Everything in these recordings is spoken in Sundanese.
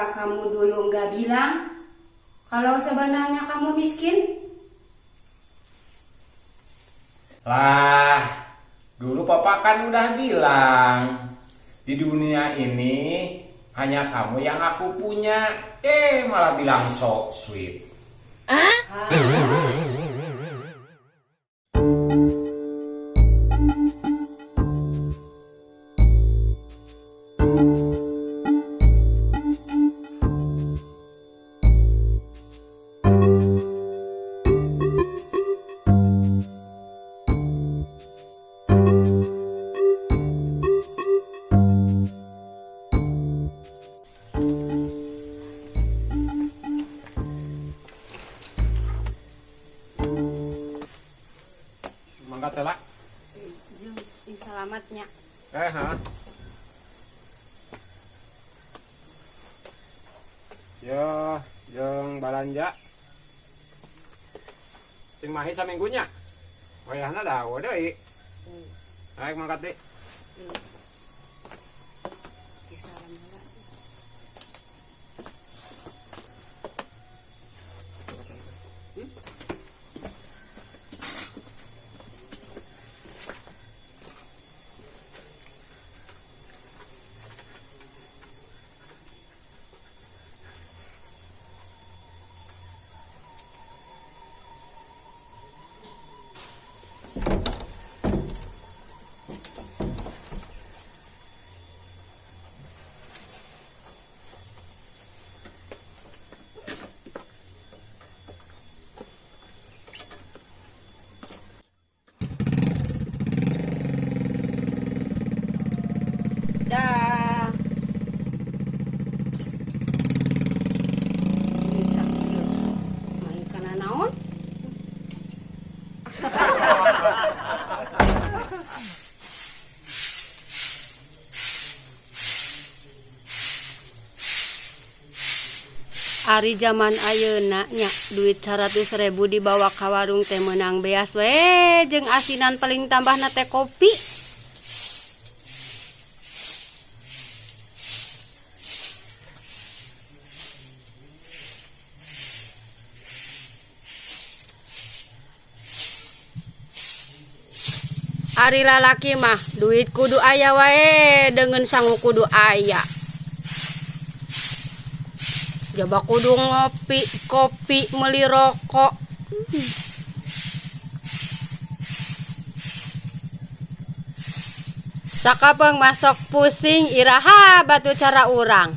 Kenapa kamu dulu nggak bilang kalau sebenarnya kamu miskin? Lah, dulu papa kan udah bilang, di dunia ini hanya kamu yang aku punya. Malah bilang so sweet. Hah? Mangga teh lah. Jeung salamatnya. Ha. Yo, jeung balanja. Sing mahi saminggunya. Wayahna da deui. Ayo mangkat deui. Salam heula. Dah. Main kana naon? Ari zaman ayeuna nya duit 100.000 dibawa ka warung teh meunang beas we jeung asinan paling tambahna teh kopi. Ari lalaki mah duit kudu aya wae dengan sangu kudu aya. Jaba kudu ngopi, kopi, meuli rokok. Sakapeung masok pusing iraha batu cara urang.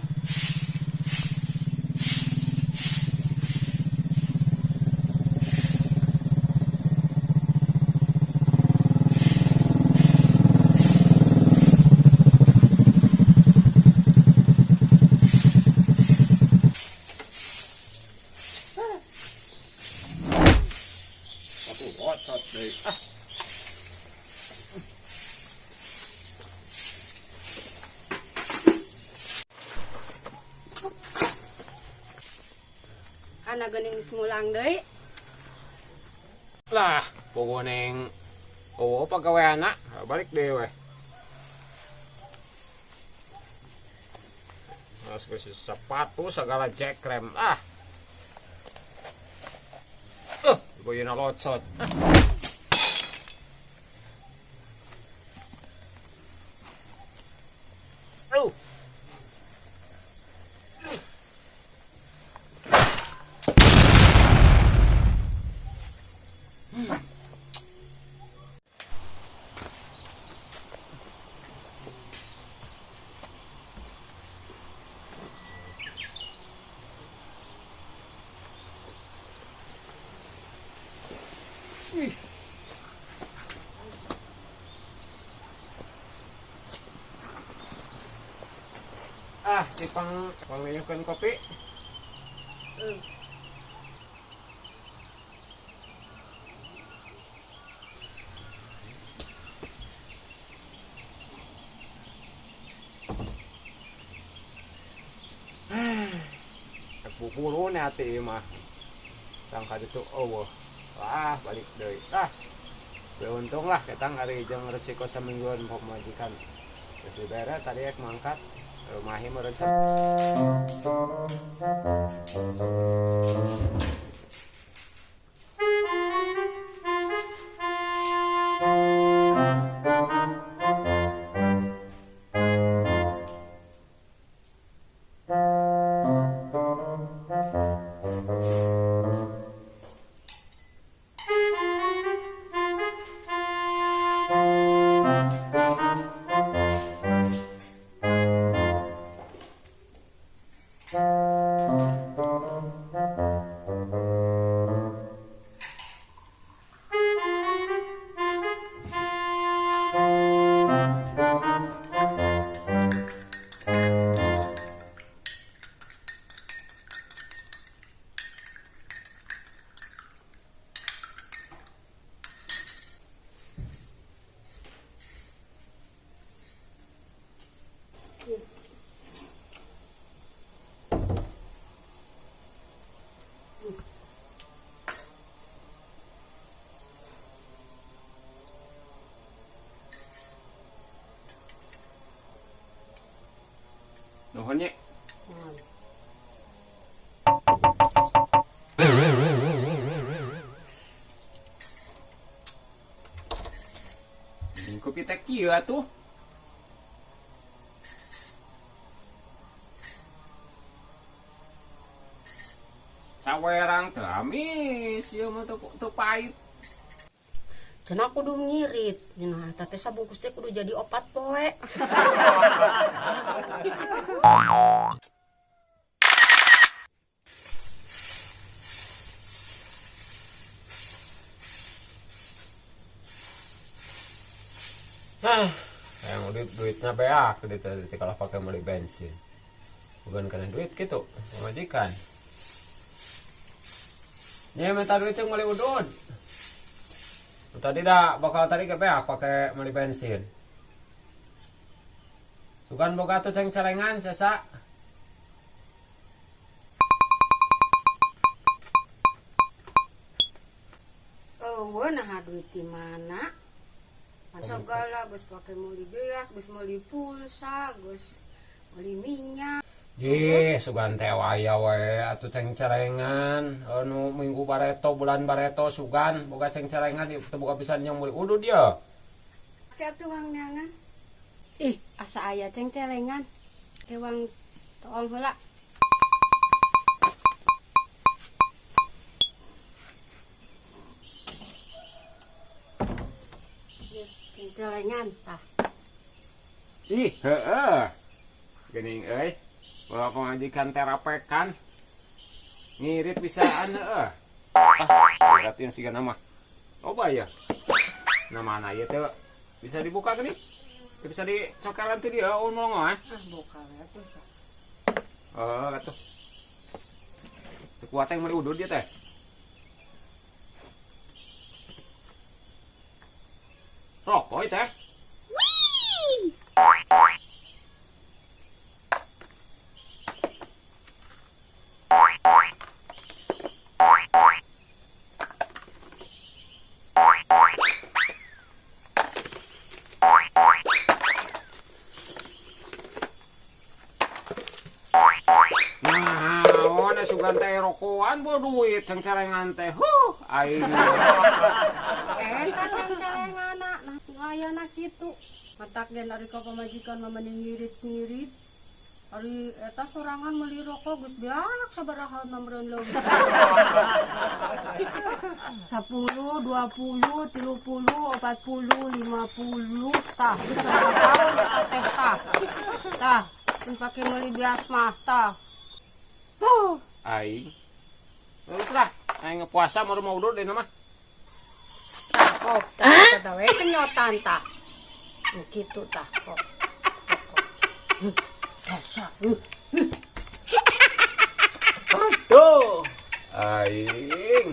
Bocot deui. Ah. Kana geuning geus mulang deui. Lah, pogo neng. Oh, pagaweana balik deui we. Mas geus sepatu segala jekrem. Ah. Boyona locot. Aduh. Ah, si pang kopi. Buburu hati mah. Tangka itu oh. Wah, balik deui. Ah. Beruntung lah ketang hari jeung resiko semingguan pemajikan. Geus dibere tadi ek mangkat. Mahi meureun. Nuhun nya. Kopi teh kieu atuh. Sawerang teu amis ieu mah teu pahit. Cenah kudu ngirit. Nah, eta teh sabungkus teh kudu jadi 4 poe. Nah, yang duitnya beak duit kalau pakai beli bensin. Bukan karena duit gitu, pemajikan. Nya minta duit yang beli udud. Tadi dah bakal tadi ke beak pakai beli bensin. Bukan boga tuh ceng-cerengan sesa. Oh, nah duit di mana? Segala geus pake meuli beas, geus meuli pulsa, geus meuli minyak. Ih, sugan teh aya we atuh ceng-cerengan. Anu minggu bareto, bulan bareto sugan boga ceng-cerengan teu boga pisan yang meuli udud ya. Ke atuh wang neangan. Ih, asa aya ceng-cerengan. Ewang toong heula. Celengan tah. Ih, heeh. Geuning euy. Bawa pamajikan terapekan. Ngirit bisaan heeh. Ah, berarti siga nama. Loba ya. Nah, mana ieu teh bisa dibuka geuning? Bisa dicokelan teh dia ulongan. Ah, buka we atuh sok. Heeh, atuh. Teu kuat yang meuli udud dia teh. Rokok teh. Wih. Nah, oh, sugan teh rokokan bawa duit cengcerengan teh. Huh, aing. Eta cengcerengan nah ayana kitu. Matak gen ari ka pamajikan mah mending ngirit-ngirit. Ari eta sorangan meuli rokok geus beak sabaraha meureun leuwih. 10, 20, 30, 40, 50 tah geus sabaraha eta teh tah. Tah, mun pake meuli beas mah tah. Huh. Aing. Terus lah, aing puasa mau udud deh mah. Oh, tah tah we kenyotan tah. Kitu tah kok. Aduh, aing.